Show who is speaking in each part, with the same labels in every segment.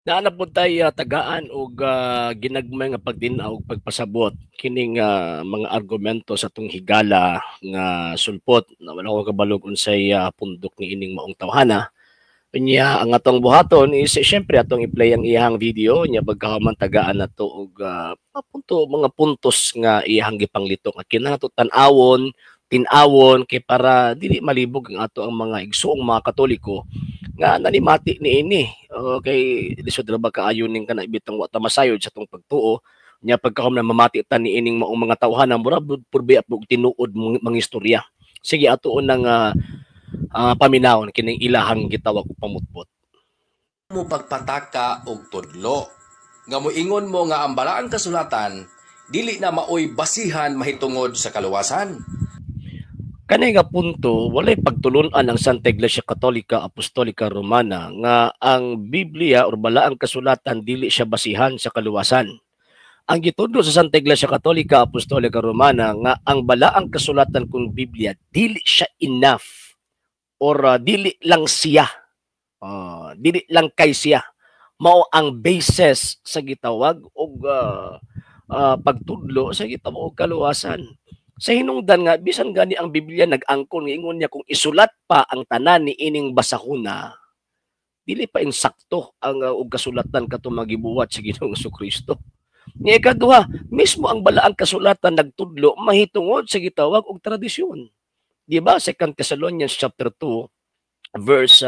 Speaker 1: Naa na pud tay tagaan og ginagmay nga pagtin-aw ug pagpasabot kining mga argumento sa atong higala nga sulpot na wala ko kabalo unsay pundok niining maong tawhana. Unya ang atong buhaton is syempre atong i-play ang iyang video, nya pagkahuman tagaan nato og punto, mga puntos nga iyang gipanglito nga kinahanglan nato tan-awon, tin-awon kay para dili malibog ang ato ang mga igsuong mga Katoliko nga nanimati niini. Okay, lisod ra ba kaayo ning kana bitang wa ta masayod sa atong pagtuo, nya pagkahuman mamati ta niining maong mga tawhana, mura pud og tinuod mga istorya. Sige, atoon nang paminawon kining ilahang gitawag og pamutbot.
Speaker 2: Mo pagpataka og tudlo nga moingon mo nga ang Balaang Kasulatan dili na maoy basihan mahitungod sa kaluwasan.
Speaker 1: Kani nga punto, walay pagtulun-an ang Santa Iglesia Katolika Apostolika Romana nga ang Biblia or Balaang Kasulatan dili siya basihan sa kaluwasan. Ang gitudlo sa Santa Iglesia Katolika Apostolika Romana nga ang Balaang Kasulatan kung Biblia dili siya enough or dili lang siya, dili lang kay siya mao ang basis sa gitawag og pagtudlo sa gitawag og kaluwasan. Sa hinungdan nga bisan gani ang Biblia nag-angkon, ingon niya kung isulat pa ang tanan ni ining basahuna, dili pa insakto ang og kasulatan katong magibuhat sa Ginoong Kristo. Nga ikaduha, mismo ang Balaang Kasulatan nagtudlo mahitungod sa gitawag og tradisyon. Di ba? 2 Thessalonians chapter 2 verse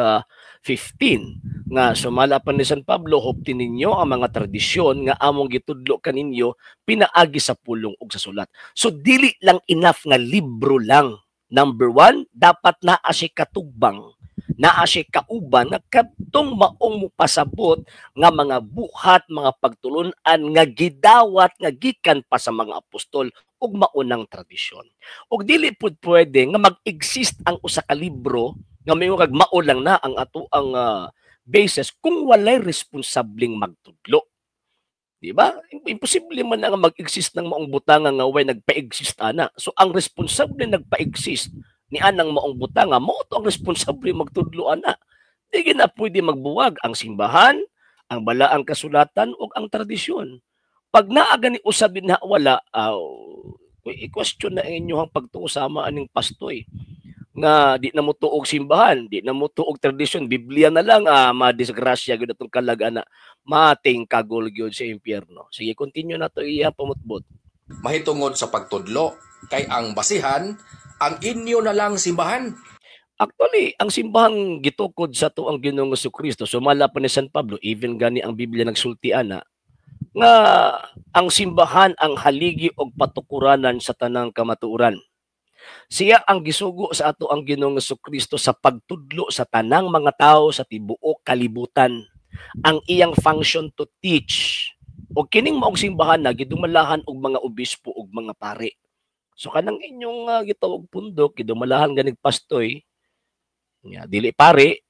Speaker 1: 15 nga sumala pa ni San Pablo, "Hupti ninyo ang mga tradisyon nga among gitudlo kaninyo pinaagi sa pulong ug sa sulat." So dili lang enough nga libro lang. Number one, dapat naa siya katugbang, naa siya kauban nga kadtong maong mopasabot nga mga buhat, mga pagtulun-an nga gidawat nga gikan pa sa mga apostol ug maunang tradisyon. Ug dili pud pwede nga mag-exist ang usa ka libro nga moingon kag mao lang na ang ato ang basis kung walay responsableng magtudlo. Di ba? Imposible man na nga mag-exist ng maong butanga nga way nagpa-exist ana. So ang responsable nagpa-exist ni anang maong butanga, mao to ang responsable magtudlo ana. Di na pwede magbuwag ang simbahan, ang Balaang Kasulatan ug ang tradisyon. Pag naa gani usab din na wala, i-question na ang inyong pagtuo sama aning pastoy nga di na mo tuog simbahan, di na mo tuog tradisyon, Biblia na lang, madisgrasya gyud atong kalag ana, mating kagol gyud sa impyerno. Sige, continue na to iya pamutbot.
Speaker 2: Mahitungod sa pagtudlo kay ang basihan ang inyo na lang simbahan.
Speaker 1: Actually, ang simbahang gitukod sa ato ang Ginoong Kristo, sumala pa ni San Pablo, even gani ang Biblia nagsulti ana nga ang simbahan ang haligi og patukuranan sa tanang kamatuoran. Siya ang gisugo sa ato ang Ginoong Kristo sa pagtudlo sa tanang mga tao sa tibuok kalibutan. Ang iyang function to teach. O kining maong simbahan na gidumalahan og mga obispo ug mga pare. So kanang inyong gitawag pundok, gidumalahan ganig pastoy, nga dili pare.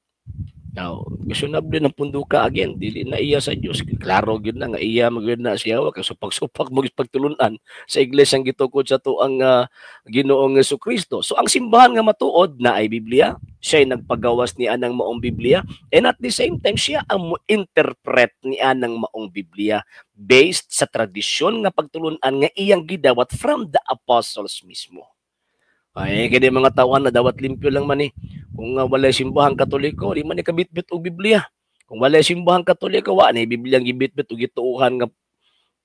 Speaker 1: Now, questionable ng punduka again, dili na iya sa Dios. Klaro gyud na nga iya magyud na siya kay supak-supak mo pagtulunan sa iglesyang gitukod sa tuang Ginoong Kristo. So ang simbahan nga matuod na ay Biblia, siya ay nagpagawas ni anang maong Biblia, and at the same time siya ang mo-interpret ni anang maong Biblia based sa tradisyon nga pagtulunan nga iyang gidawat from the apostles mismo. Ay, kini mga tawan na dawat limpyo lang man eh. Kung walay simbahang Katoliko, di man ni kabitbit og Biblia. Kung walay simbahang Katoliko, wa ni Biblia ang gibitbit og gituohan nga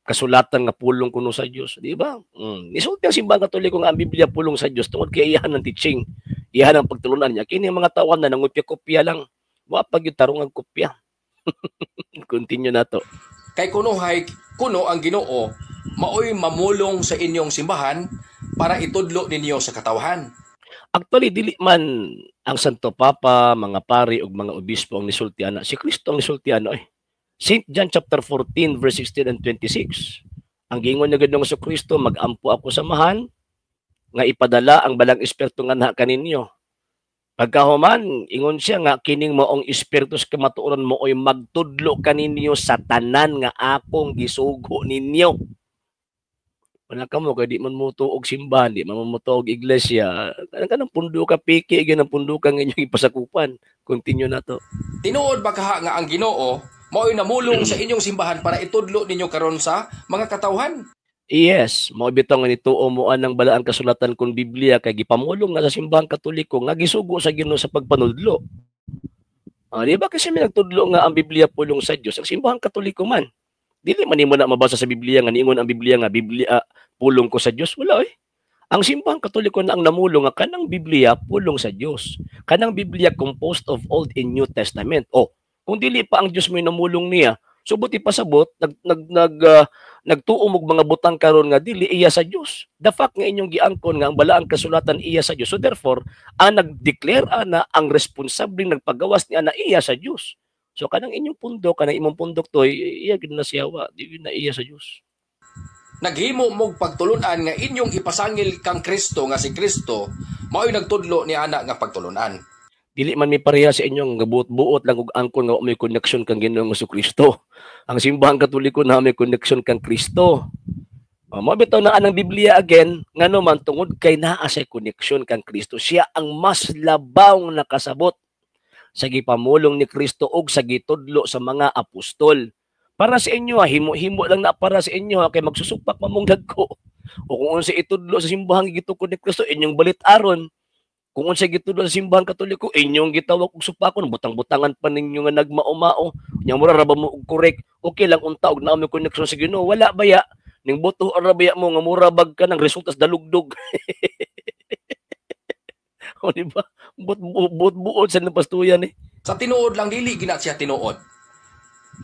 Speaker 1: kasulatan nga pulong kuno sa Dios, di ba? Nisulti ang simbahang Katoliko nga ang Biblia pulong sa Dios tungod kay iyahan ang teaching, iyahan ang pagtulunan niya. Kini mga tawan na nangopya-kopya lang. Wa pa gyud tarong ang kopya. Continue na to.
Speaker 2: Kay kunuhay kuno ang Ginoo maoy mamulong sa inyong simbahan para itudlo ninyo sa katawhan.
Speaker 1: Actually, dili man ang Santo Papa, mga pari ug mga obispo ang nisulti ana. Si Kristo ang nisulti ana eh. St. John chapter 14 verse 16 and 26. Ang giingon niya Ginoong Kristo, "Magampo ako sa Amahan nga ipadala ang Balang Espiritu nga na kaninyo." Pagkahuman, ingon siya nga kining maong Espiritu sa kamatuoran maoy magtudlo kaninyo sa tanan nga akong gisugo ninyo. Wala kamo kay di man mo tuog simbahan, di man mo tuog iglesia. Kanang kanang pundo ka piki, ganang pundo ka inyong ipasakupan. Continue na to.
Speaker 2: Tinuod ba kaha nga ang Ginoo Mao'y namulong sa inyong simbahan para itudlo ninyo karon sa mga katawhan.
Speaker 1: Yes, mao bitaw nga nituo mo anang Balaang Kasulatan kung Biblia kay gipamulong nga sa Simbahang Katoliko nga gisugo sa Ginoo sa pagpanudlo. Ah, di ba kasi may nagtudlo nga ang Biblia pulong sa Dios, ang Simbahang Katoliko man. Dili man nimo na mabasa sa Biblia nga niingon ang Biblia nga Biblia pulong ko sa Dios, wala oy. Ang Simbahang Katoliko na ang namulong nga kanang Biblia pulong sa Dios. Kanang Biblia composed of Old and New Testament. Oh, kung dili pa ang Dios mo namulong niya, so buti pasabot nag nag nag nagtuo og mga butang karon nga dili iya sa Dios. The fact nga inyong giangkon nga ang Balaang Kasulatan iya sa Dios. So therefore, ang nag-declare ana, ang responsableng nagpagawas ni ana, iya sa Dios. So kanang inyong pundok, kanang imong pundok toy, iya gid na siya, wa, di na iya sa Dios.
Speaker 2: Naghimo mog pagtulunan nga inyong ipasangil kang Kristo nga si Kristo mao'y nagtudlo ni ana nga pagtulunan.
Speaker 1: Dili man mi pareha sa inyong gabuot-buot lang og angkon nga may connection kang Ginoong Kristo. Ang Simbahang Katoliko na may connection kang Kristo. Mao bitaw na anang Biblia again, ngano man, tungod kay naa say connection kang Kristo. Siya ang mas labaw nakasabot sa gipamulong ni Kristo og sa gitudlo sa mga apostol. Para sa inyo, ha, himo-himo lang na para sa inyo, ha, kay magsusupak mamong dagko. O kung unsa itudlo sa simbahang gitukod ni Kristo, inyong balit aron. Kung unsa gitudlo sa Simbahang Katoliko, inyong gitawag og supakon, butang-butangan pa ninyo nga nagmao-mao. Nya mura ra ba mo og correct? Okay lang unta og naa may connection sa Ginoo, wala baya ning boto ra baya mo nga mura bag ka ng resultas dalugdog. O di ba? But buot buot sa pastuyan eh.
Speaker 2: Sa tinuod lang, dili gina siya tinuod.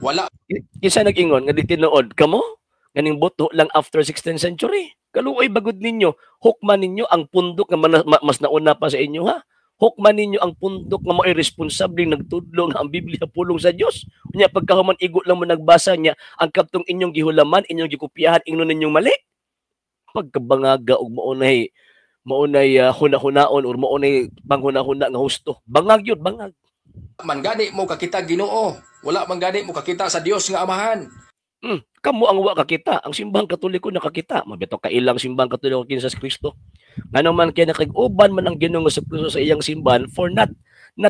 Speaker 2: Wala
Speaker 1: Kinsa nag-ingon nga di tinuod? Kamo? Ganing boto lang after 16th century. Kaluoy bagod ninyo. Hukman ninyo ang pundok nga mas nauna pa sa inyo, ha. Hukman ninyo ang pundok nga mao'y responsable nagtudlo nga ang Biblia pulong sa Dios. Unya pagkahuman igo lang mo nagbasa niya ang kaptong inyong gihulaman, inyong gikopyahan, ingnon ninyong mali. Pagkabangaga og maunay huna-hunaon or maunay panghuna-huna nga husto. Bangag yun, bangag.
Speaker 2: Man gani mo kakita Ginoo. Wala man gani mo kakita sa Dios nga Amahan.
Speaker 1: Kamo ang wa kakita, ang Simbahang Katoliko nakakita. Mabito kailang Simbahang Katoliko kinsa si Kristo. Ngano man kay nakig-uban man ang Ginoong Kristo sa iyang simbahan for not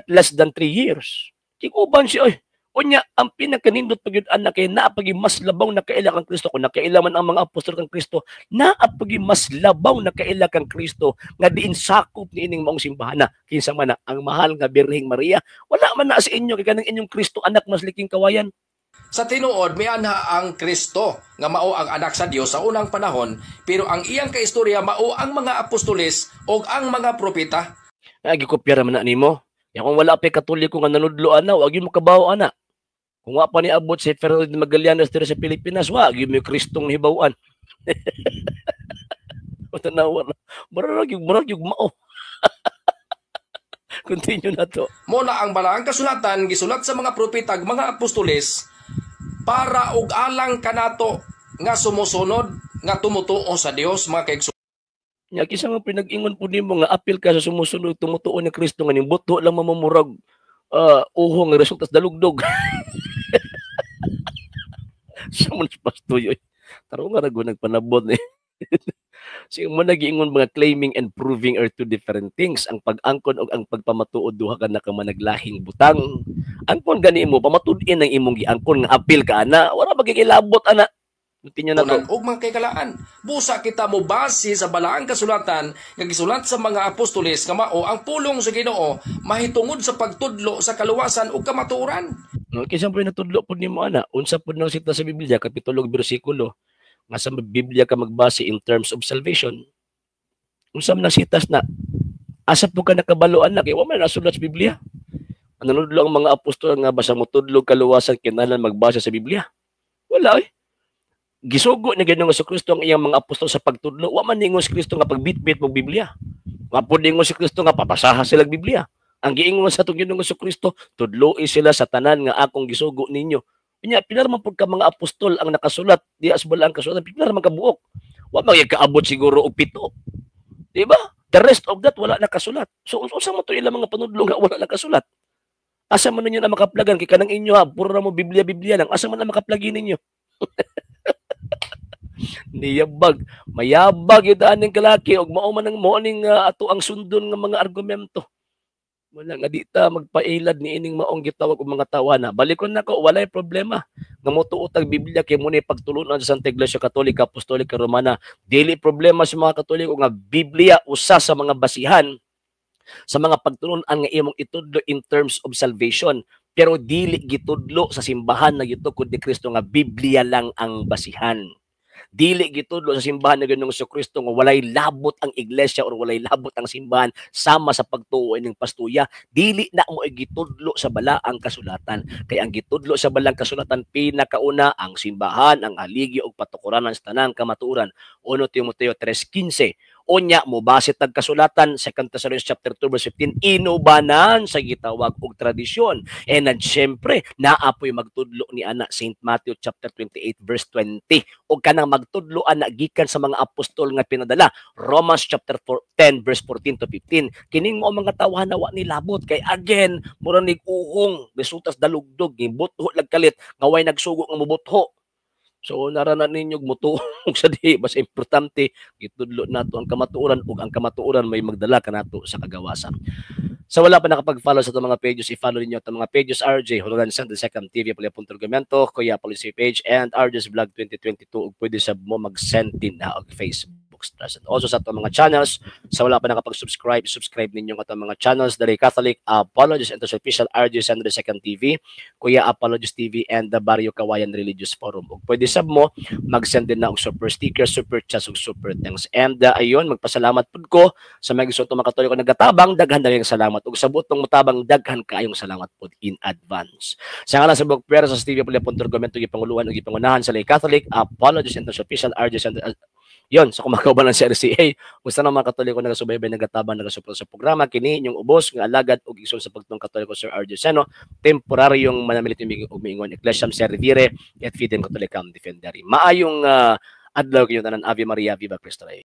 Speaker 1: less than 3 years. Kig-uban siya oy. Unya ang pinakanindot pa gyud ana kay naa pagi mas labaw na kaila kang Kristo. Kung nakaila man ang mga apostol kang Kristo, naa pagi mas labaw na kaila kang Kristo nga diin sakop ni ining maong simbahan na kinsa man na ang mahal nga Birheng Maria. Wala man na sa inyo kay kanang inyong Kristo anak mas liking kawayan.
Speaker 2: Sa tinuod, mianha ang Kristo nga mao ang anak sa Dios sa unang panahon, pero ang iyang kaistorya mao ang mga apostoles o ang mga propeta.
Speaker 1: Ay, gikopya man na nimo. Ya kung wala pa Katoliko nga nanudlo ana, wag gyud mo kabaw ana. Kung wa pa ni abot si Ferdinand Magallanes diri sa Pilipinas, wa gyud mo Kristong hibaw-an. Tanawa na. Murag yung mao. Continue na to.
Speaker 2: Mo na ang Balaang Kasulatan gisulat sa mga propeta ug mga apostoles para og alang kanato nga sumusunod, nga tumutuo sa Dios, mga kaigsuonan.
Speaker 1: Nya kinsa man pinag-ingon po nimo nga apil ka sa sumusunod, tumutuo ni Kristo nga ning buto lang mamumurag uho nga resultas dalugdog. Sa man pastuyo. Tarong nga rago nagpanabot ni. So mo nagiingon mga claiming and proving are two different things. Ang pag-angkon og ang pagpamatuod duha ka na ka managlahing butang. Angkon gani mo pamatud-in ang imong giangkon nga apil ka ana, wala magigilabot ana. Continue na to.
Speaker 2: Ug mga kaikalaan. Busa kita mo base sa Balaang Kasulatan nga gisulat sa mga apostoles nga mao ang pulong sa Ginoo mahitungod sa pagtudlo sa kaluwasan ug kamatuoran.
Speaker 1: No, kinsa po natudlo pud nimo ana? Unsa pud nang sita sa Biblia, kapitulo ug bersikulo nga sa Biblia ka magbase in terms of salvation? Unsa man ang sitas na? Asa po ka nakabalo ana kay wa man nasulat sa Biblia? Nanudlo ang mga apostol nga basta motudlo kaluwasan kinahanglan magbasa sa Biblia? Wala oy. Gisugo ni Ginoong Kristo ang iyang mga apostol sa pagtudlo. Wa man ningon si Kristo nga pagbitbit mo Biblia. Wa pud ningon si Kristo nga papasaha sila Biblia. Ang giingon sa atong Ginoong Kristo, tudloi sila sa tanan nga akong gisugo ninyo. Unya pila man pud ka mga apostol ang nakasulat diha sa Balaang Kasulatan, pila man kabuok. Wa man kaabot siguro og 7. Di ba? The rest of that wala nakasulat. So unsa man to ilang mga panudlo nga wala nakasulat? Asa man ninyo na makaplagan kay kanang inyo ha, puro ra mo Biblia Biblia lang. Asa man na makaplagi ninyo? Niyabag, mayabag yun aning kalaki og mao man ang mao ning ato ang sundon nga mga argumento. Wala nga di ta magpailad ni ining maong gitawag og mga tawana. Balikon nako, walay problema nga motuo tag Biblia kay mo ni pagtulunan sa Santa Iglesia Katolika Apostolika Romana. Dili problema sa mga Katoliko nga Biblia usa sa mga basihan sa mga pagtulunan nga imong itudlo in terms of salvation. Pero dili gitudlo sa simbahan na gitukod ni Kristo nga Biblia lang ang basihan. Dili gitudlo sa simbahan ng Ginoong Kristo nga walay labot ang iglesia or walay labot ang simbahan sama sa pagtuo ining pastuya. Dili na mo gitudlo sa balaang kasulatan. Kay ang gitudlo sa balaang kasulatan, pinakauna ang simbahan, ang haligi ug patukuranan sa tanang kamatuoran. 1 Timoteo 3:15. Unya mo base tag kasulatan, 2 Thessalonians chapter 2 verse 15, inubanan sa gitawag og tradisyon. And syempre naa poy magtudlo ni ana, St. Matthew chapter 28 verse 20, og kanang magtudlo ana gikan sa mga apostol nga pinadala, Romans chapter 4, 10 verse 14 to 15. Kining mao mga tawhana wa ni labot kay again mura nig uhong resultas dalugdog, gibutho lag kalit nga way nagsugo nga mobutho. So nara na ninyo mutuo sa di basta importante gitudlo nato ang kamatuoran ug ang kamatuoran may magdala kanato sa kagawasan. Sa wala pa nakapag-follow sa atong mga pages, i-follow ninyo atong mga pages: RJ Huluran Center Second TV, Pala Argumento, Kuya Policy Page, and RJ's Vlog 2022, ug pwede sab mo mag-send din na og Facebook Stress. And also sa atong mga channels, sa wala pa nakapag-subscribe, subscribe ninyo ang atong mga channels, The Catholic Apologist and Official, RJ Center Second TV, Kuya Apologist TV, and the Barrio Kawayan Religious Forum. Ug pwede sab mo mag-send din na og super sticker, super chat, ug super thanks. And ayun, magpasalamat pud ko sa mga igsoon mga Katoliko nagatabang, daghan daghan salamat. Ug sa butong motabang, daghan kaayong salamat pod in advance. Sa ngalan sa Buk Pera sa Stevia Pula Punto Argumento, gipanguluhan ug gipangunahan sa Lay Catholic Apologist and Official, RJ Center, yon sa kumakauban sa RCA. Gusto ng mga Katoliko nagasubaybay, nagatabang, nagasuporta sa programa, kini inyong ubos nga alagad ug igsoon sa pagtuong Katoliko, Sir RJ Seno, temporaryong manamilit ug miingon, Ecclesiam Servire et Fidem Catholicam Defendere. Maayong adlaw kinyo tanan. Ave Maria, Viva Cristo Rey.